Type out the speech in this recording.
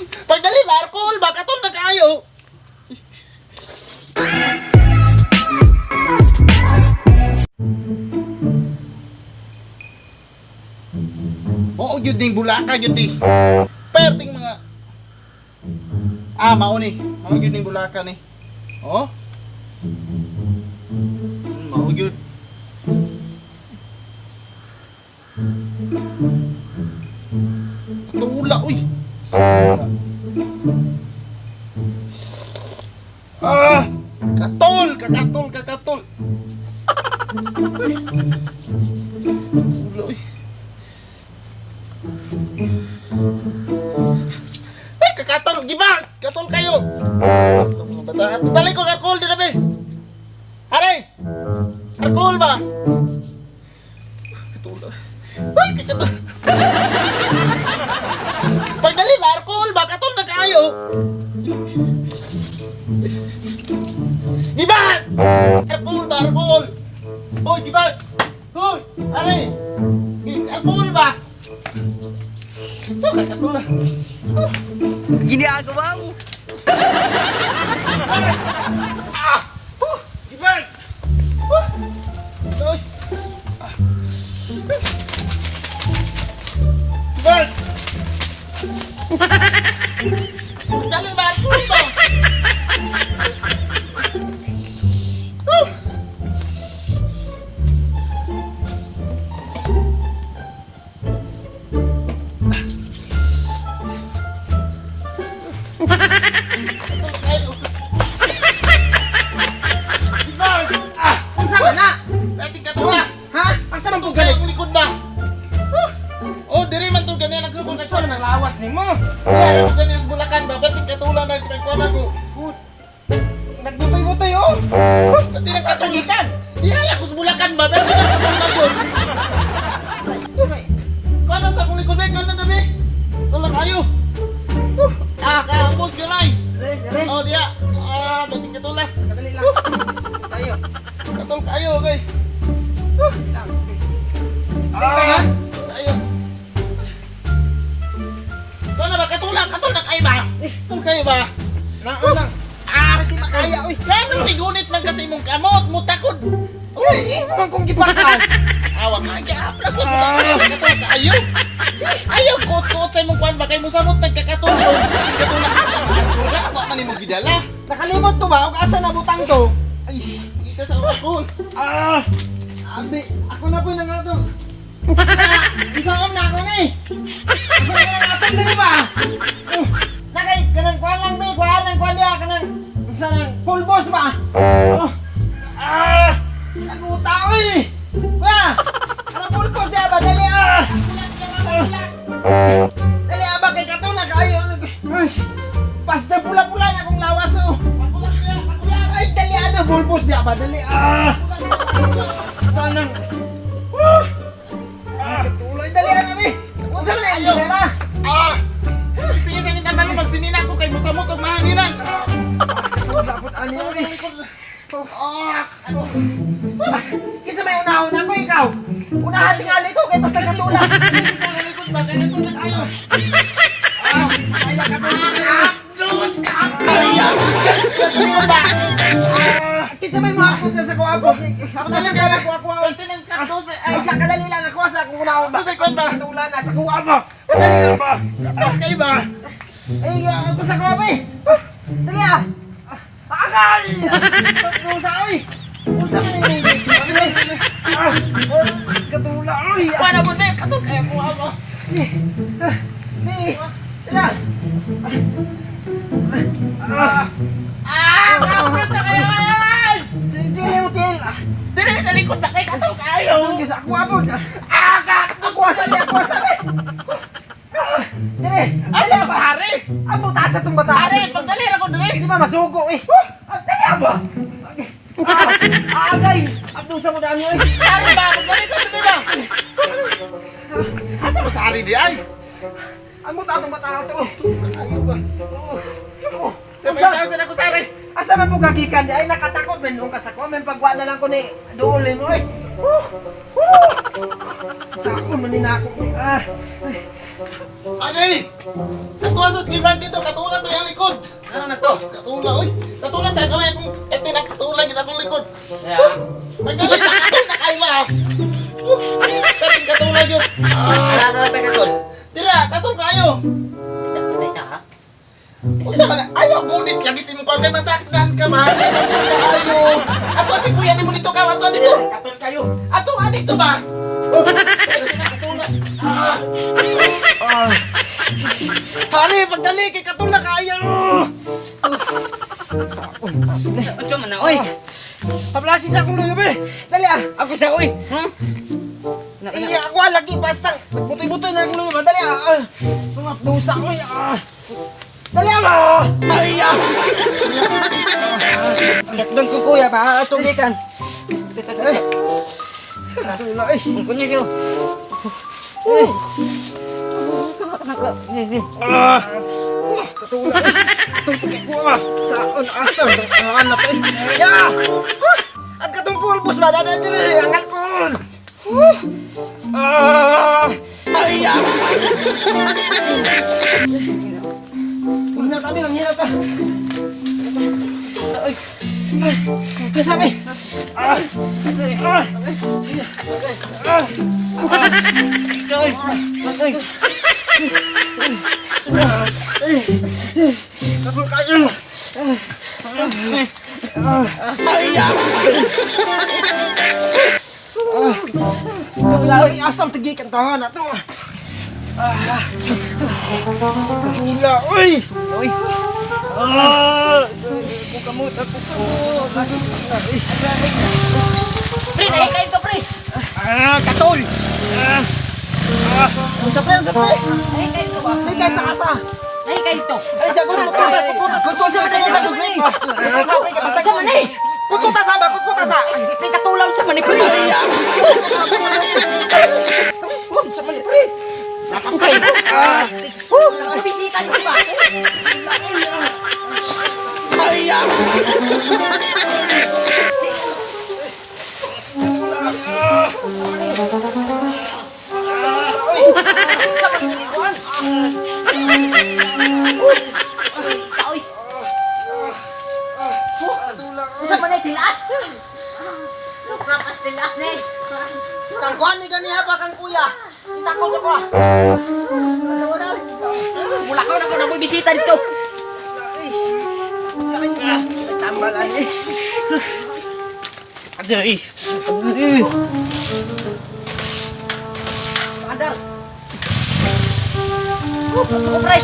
Pagdali ba, alcohol ba? Katol na kaayo. Oo, gyud ding bulaka gyud di. Perting mga Ah, mao ni. Mao gyud ning bulaka ni. Oh. Mao gyud. Tula, uy. Tula. Ah! Katol, kakatol, kakatol. Uy. Tula, uy. Ay, kakatol, giba! Katol kayo! Sa mga bata, dali ko alcohol din na, be! Aray! Alcohol ba? Katol. Ay, kakatol. Pagdali ba, alcohol ba? Katol na kayo! Giba! Alcohol ba? Alcohol! Hoy, giba! Hoy! Aray! Alcohol ba? Oh, kakatol na. Ginagawa mo. Ah! Huh! Giba! Huh! Ay! Ah. Giba! Dali ba? Alcohol ba? Huh! Kayo. Giba! Ah! Unsa man na? Pwede ka tula! Ha? Asa man Itong kong galit? kayang likod ba? Huh! Oh, diri man tong ganyan naglukod Unsa man ang lawas nimo? Kaya ako ganyan sa Bulacan ba? Ba't katula nagkuhan ako? Good. Nagbutoy-butoy oh. Huh! Ba't di Asa nagkatula? gikan? Di ay ako sa Bulacan ba? Ba't di nagkatula yun? Kuhan na sa akong likod ba? Kuhan na dabi! Tula kayo! Huh! Ah, kaambos gamay! Re, re. Oh, diya! Ah, ba't di katula? Kadali lang. Tayo. Katol kayo, okay? Dali lang. Ah, tayo. Kuhan na ba? Katula! Katula kayo ba? Katol kayo ba? Na lang. Ah, Di makaya oy. Ganong nigunit man kasi imong kamot, mutakod. Uy, imo man kong gipakaw. Awa ka, giaplas mo ah. Katol kaayo. Ayaw kuot-kuot sa imong kuan ba kay musamot nagkakatulog. Kasi katula asa man ka, wa man nimo gidala. Nakalimot to ba? Og asa na butang to? Ay. Kita sa akon. Ah! Abi, ako na po nang ato. Na, unsa na ako ni? Ako na nang atom diri ba? Oh, Nakay kanang kuan lang be, kuan lang kuan diha kanang unsa nang full boss ba? Oh. Ah! Naguta oy. Ba! Kanang full boss diha ba dali ah. Dali ah ba kay katong na kaayo. Ay, Basta pula-pula na akong lawas oh. Ay dali ah na full boss diha ba dali ah. Tanang. Ah! Tuloy dali ah kami. Unsa man ang dala? Ah! Sige sa nitang tanong magsinina ko kay musamot og mahanginan. Wala pud ani oy. Ah! Kinsa may unahon ako ikaw? Unahan tingali ko kay basta katula. Sa akong likod ba kay katula kayo. Ah, ay katula kayo. Dos ka. Ay, ba? Ah, kinsa may mga sa kuha po? Ako na lang kaya kuha kuha. Pwede nang katos. Ay sa kadali lang ako sa akong unahon ba. Ako sa kuan ba? Katula na sa kuha mo. Kadali lang ba? Katol kayo ba? Ay ako sa kuha ba eh. Ah, Dali ah. Ah, Agay! Unsa oy? Unsa man ini? Ah, katula oy. Wala mo din, katol kayo kuha mo. Ni, ah, ni, tala. Ah, Ah! Kapit na kayo! Ay! dili mo til. Dili sa likod na kay katol kayo! Ako abot. Ah! Ako asa ni ako asa be. Dili. Asa ba sari? Amo taas atong bata. Ari, pagdali ra ko dili. Di ba masugo eh. Ah, dali abo. Ah, guys. Abdo sa mo daan oy. Sari ba? Pagdali sa dili ba? Asa ba sari di ay? Amo ta atong bata to. Ayo ba? Oh. Sabay taon sa ako sari. Asa man po kagikan di ay nakatakot men nung kasako men pagwa na lang ko ni duol mo oy. Oh. Oh. Sa ako man ni nako ni ah. Ani! Katuwa sa skiban dito, katula to yung likod. Ano na to? Katula, oy. Katula sa kamay akong, eto na katula gid akong likod. Yeah. Pagdali na katula na kayo ma. Kating katula yun. Wala na lang katol. Dira, katul kayo. Isa ha? Unsa man na? Ayaw gunit lagi si mong kay matakdan ka ma. Katul kayo. Ato si kuya nimo dito ka, ato dito. Katol kayo. Ato dito ba? Oh, katula. Ah. Ah. Hali, pagdali kay katula kaayo. Sa ako ni. Unsa man na oy? Pablasi sa akong luyo be. Dali ah. Ako sa oy. Hmm? Iya ako ah, lagi basta. Butoy-butoy na ang luyo ba. Dali ah. Mga dusa ko ah. Dali ah. Ay, ah. Sakdon ko kuya pa atong gikan. Eh. Katula eh. Ang kunyo siyo. Eh. Ah. Katula eh. Atong ko ah. Sa on asa ang anak eh. Ya. Ang katong pulbos ba dada diri ang alkohol. Ah. Ay, ah. Hinat kami, ang hinat ah. Ay, ay, sabi. Ah, ah, ah, Oy. Oy. Kapag kayo. Ay, ah. Ay, asam tagi kantahan na to. Ah, Katula, uy. Oy. Ah, Kukamot ako kamot. Pre, nahikain ka pre. ah, katol. Ah, ah. Ang sapre, ang sapre. Nahikain ka ba? Ay, kahit sa asa. Nahikain to. Ay, sa kututa, kututa, kututa, kututa, kututa, sa pre, basta Sa man eh. Kututa sa ba, kututa sa. Ay, katulaw sa man eh, pre. Sa man pre. Nakapay. Ah, Bisita niyo ba? Ay, ah. Oy. Katula. Unsa man ay tilas? Lukakas tilas ni. Kang kuan ni ganiha pa kang kuya. Kita ko sa kuha. Mula ko na ko na bisita dito. Tambalan eh. Agay. Agay. Andar. Oh, pre.